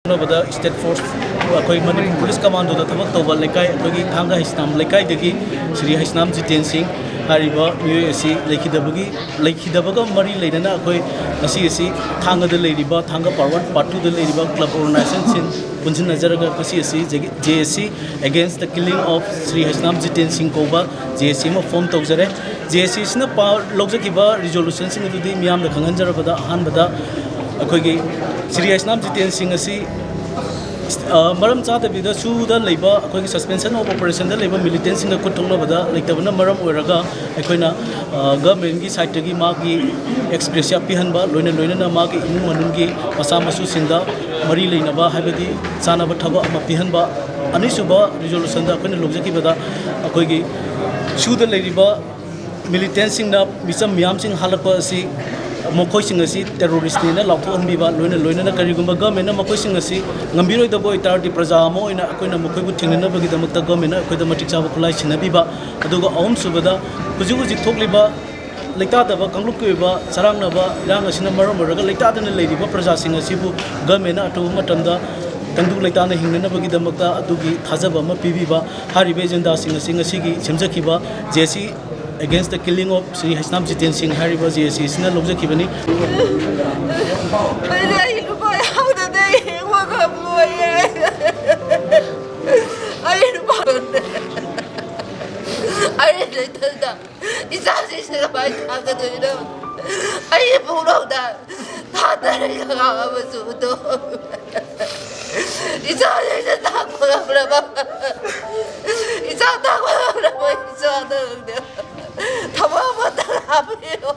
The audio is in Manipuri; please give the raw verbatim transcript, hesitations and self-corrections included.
ꯈꯪꯅꯕꯗ ꯁ꯭ꯇꯦꯠ ꯐꯣꯔꯁ, ꯑꯩꯈꯣꯏ ꯃꯅꯤꯄꯨꯔ ꯄꯨꯂꯤꯁ ꯀꯃꯥꯟꯗꯣꯗ ꯊꯕꯛ ꯇꯧꯕ ꯂꯩꯀꯥꯏ, ꯑꯩꯈꯣꯏꯒꯤ ꯊꯥꯡꯒ ꯍꯩꯁꯅꯥꯝ ꯂꯩꯀꯥꯏꯗꯒꯤ ꯁ꯭ꯔꯤ ꯍꯩꯁꯅꯥꯝ ꯖꯤꯇꯦꯟ ꯁꯤꯡ ꯍꯥꯏꯔꯤꯕ ꯃꯤꯑꯣꯏ ꯑꯁꯤ ꯂꯩꯈꯤꯗꯕꯒꯤ, ꯂꯩꯈꯤꯗꯕꯒ ꯃꯔꯤ ꯂꯩꯅꯅ ꯑꯩꯈꯣꯏ ꯉꯁꯤ ꯑꯁꯤ ꯊꯥꯡꯒꯗ ꯂꯩꯔꯤꯕ, ꯊꯥꯡꯒ ꯄꯥꯔꯠ ꯋꯥꯟ, ꯄꯥꯔꯠ ꯇꯨꯗ ꯂꯩꯔꯤꯕ ꯀ꯭ꯂꯕ ꯑꯣꯔꯒꯅꯥꯏꯖꯦꯁꯟꯁꯤꯡ ꯄꯨꯟꯁꯤꯟꯅꯖꯔꯒ ꯉꯁꯤ ꯑꯁꯤ ꯖꯦ ꯑꯦ ꯁꯤ Against the Killing of Shri Heisnam Jiten ꯁꯤꯡ ꯀꯧꯕ ꯖꯦ ꯑꯦ ꯁꯤ ꯑꯃ ꯐꯣꯝ ꯇꯧꯖꯔꯦ꯫ ꯖꯦ ꯑꯦ ꯁꯤꯁꯤꯅ ꯄꯥ-, ꯂꯧꯖꯈꯤꯕ ꯔꯤꯖꯣꯂꯨꯁꯟꯁꯤꯡ ꯑꯗꯨꯗꯤ ꯃꯤꯌꯥꯝꯗ ꯈꯪꯍꯟꯖꯔꯕꯗ, ꯑꯍꯥꯟꯕꯗ ꯑꯩꯈꯣꯏꯒꯤ ꯁ꯭ꯔꯤ ꯍꯩꯁꯅꯥꯝ ꯖꯤꯇꯦꯟ ꯁꯤꯡ ꯑꯁꯤ, ꯑ, ꯃꯔꯝ ꯆꯥꯗꯕꯤꯗ ꯁꯨꯗ ꯂꯩꯕ, ꯑꯩꯈꯣꯏꯒꯤ suspension of operation ꯗ ꯂꯩꯕ ꯃꯤꯂꯤꯇꯦꯟꯁꯤꯡꯒ ꯈꯨꯠ ꯊꯣꯛꯅꯕꯗ ꯂꯩꯇꯕꯅ ꯃꯔꯝ ꯑꯣꯏꯔꯒ ꯑꯩꯈꯣꯏꯅ, ꯑ, ꯒꯚꯔꯟꯃꯦꯟꯠꯀꯤ ꯁꯥꯏꯠꯇꯒꯤ ꯃꯥꯒꯤ ꯑꯦꯛꯁ ꯒ꯭ꯔꯦꯁꯤꯌꯥ ꯄꯤꯍꯟꯕ, ꯂꯣꯏꯅ ꯂꯣꯏꯅꯅ ꯃꯥꯒꯤ ꯏꯃꯨꯡ ꯃꯅꯨꯡꯒꯤ ꯃꯆꯥ ꯃꯁꯨꯁꯤꯡꯗ ꯃꯔꯤ ꯂꯩꯅꯕ, ꯍꯥꯏꯕꯗꯤ ꯆꯥꯅꯕ ꯊꯕꯛ ꯑꯃ ꯄꯤꯍꯟꯕ꯫ ꯑꯅꯤꯁꯨꯕ ꯔꯤꯖꯣꯂꯨꯁꯟꯗ ꯑꯩꯈꯣꯏꯅ ꯂꯧꯖꯈꯤꯕꯗ ꯑꯩꯈꯣꯏꯒꯤ ꯁꯨꯗ ꯂꯩꯔꯤꯕ ꯃꯤꯂꯤꯇꯦꯟꯁꯤꯡꯅ ꯃꯤꯆꯝ ꯃꯤꯌꯥꯝꯁꯤꯡ ꯍꯥꯠꯂꯛꯄ ꯑꯁꯤ ꯃꯈꯣꯏꯁꯤꯡ ꯑꯁꯤ ꯇꯦꯔꯣꯔꯤꯁꯅꯦꯅ ꯂꯥꯎꯊꯣꯛꯍꯟꯕꯤꯕ, ꯂꯣꯏꯅ ꯂꯣꯏꯅꯅ ꯀꯔꯤꯒꯨꯝꯕ ꯒꯚꯔꯟꯃꯦꯟꯠꯅ ꯃꯈꯣꯏꯁꯤꯡ ꯑꯁꯤ ꯉꯝꯕꯤꯔꯣꯏꯗꯕ ꯑꯣꯏꯇꯥꯔꯗꯤ, ꯄ꯭ꯔꯖꯥ ꯑꯃ ꯑꯣꯏꯅ ꯑꯩꯈꯣꯏꯅ ꯃꯈꯣꯏꯕꯨ ꯊꯦꯡꯅꯅꯕꯒꯤꯗꯃꯛꯇ ꯒꯚꯔꯟꯃꯦꯟꯠꯅ ꯑꯩꯈꯣꯏꯗ ꯃꯇꯤꯛ ꯆꯥꯕ ꯈꯨꯠꯂꯥꯏ ꯁꯤꯟꯅꯕꯤꯕ꯫ ꯑꯗꯨꯒ ꯑꯍꯨꯝꯁꯨꯕꯗ, ꯍꯧꯖꯤꯛ ꯍꯧꯖꯤꯛ ꯊꯣꯛꯂꯤꯕ ꯂꯩꯇꯥꯗꯕ ꯀꯥꯡꯂꯨꯞꯀꯤ ꯑꯣꯏꯕ ꯆꯔꯥꯡꯅꯕ ꯏꯔꯥꯡ ꯑꯁꯤꯅ ꯃꯔꯝ ꯑꯣꯏꯔꯒ ꯂꯩꯇꯥꯗꯅ ꯂꯩꯔꯤꯕ ꯄ꯭ꯔꯖꯥꯁꯤꯡ ꯑꯁꯤꯕꯨ ꯒꯚꯔꯟꯃꯦꯟꯠꯅ ꯑꯊꯨꯕ ꯃꯇꯝꯗ ꯇꯪꯗꯨ ꯂꯩꯇꯥꯅ ꯍꯤꯡꯅꯅꯕꯒꯤꯗꯃꯛꯇ ꯑꯗꯨꯒꯤ ꯊꯥꯖꯕ ꯑꯃ ꯄꯤꯕꯤꯕ꯫ ꯍꯥꯏꯔꯤꯕ ꯑꯦꯖꯦꯟꯗꯥꯁꯤꯡ ꯑꯁꯤ ꯉꯁꯤꯒꯤ ꯁꯦꯝꯖꯈꯤꯕ ꯖꯦ ꯑꯦ ꯁꯤ Against the Killing of Shri Heisnam Jiten ꯁꯤꯡ ꯍꯥꯏꯔꯤꯕ ꯖꯦ ꯑꯦ ꯁꯤ ꯑꯁꯤꯅ ꯂꯧꯖꯈꯤꯕꯅꯤ꯫ ꯑꯩꯗꯤ ꯑꯩ ꯅꯨꯄꯥ ꯌꯥꯎꯗꯅ ꯑꯩ ꯍꯤꯡꯕ ꯉꯝꯃꯣꯏꯌꯦ꯫ ꯑꯩ ꯅꯨꯄꯥ ꯑꯩ ꯂꯩꯇꯅ ꯏꯆꯥꯁꯤꯡꯁꯦ ꯀꯃꯥꯏꯅ ꯊꯥꯛꯀꯗꯣꯏꯅꯣ? ꯑꯩ ꯄꯨꯛꯅꯧꯗ ꯊꯥꯗꯔꯒ ꯑꯃꯁꯨ ꯍꯨꯟꯗꯣꯛ-, ꯏꯆꯥꯁꯤꯡꯁꯦ ꯊꯥꯛꯄ ꯉꯝꯂꯕ, ꯏꯆꯥ ꯊꯥꯛꯄ ꯉꯝꯂꯕ ꯏꯆꯥꯗ ꯊꯕꯛ ꯑꯃ ꯇꯔꯥ ꯄꯤꯌꯣ꯫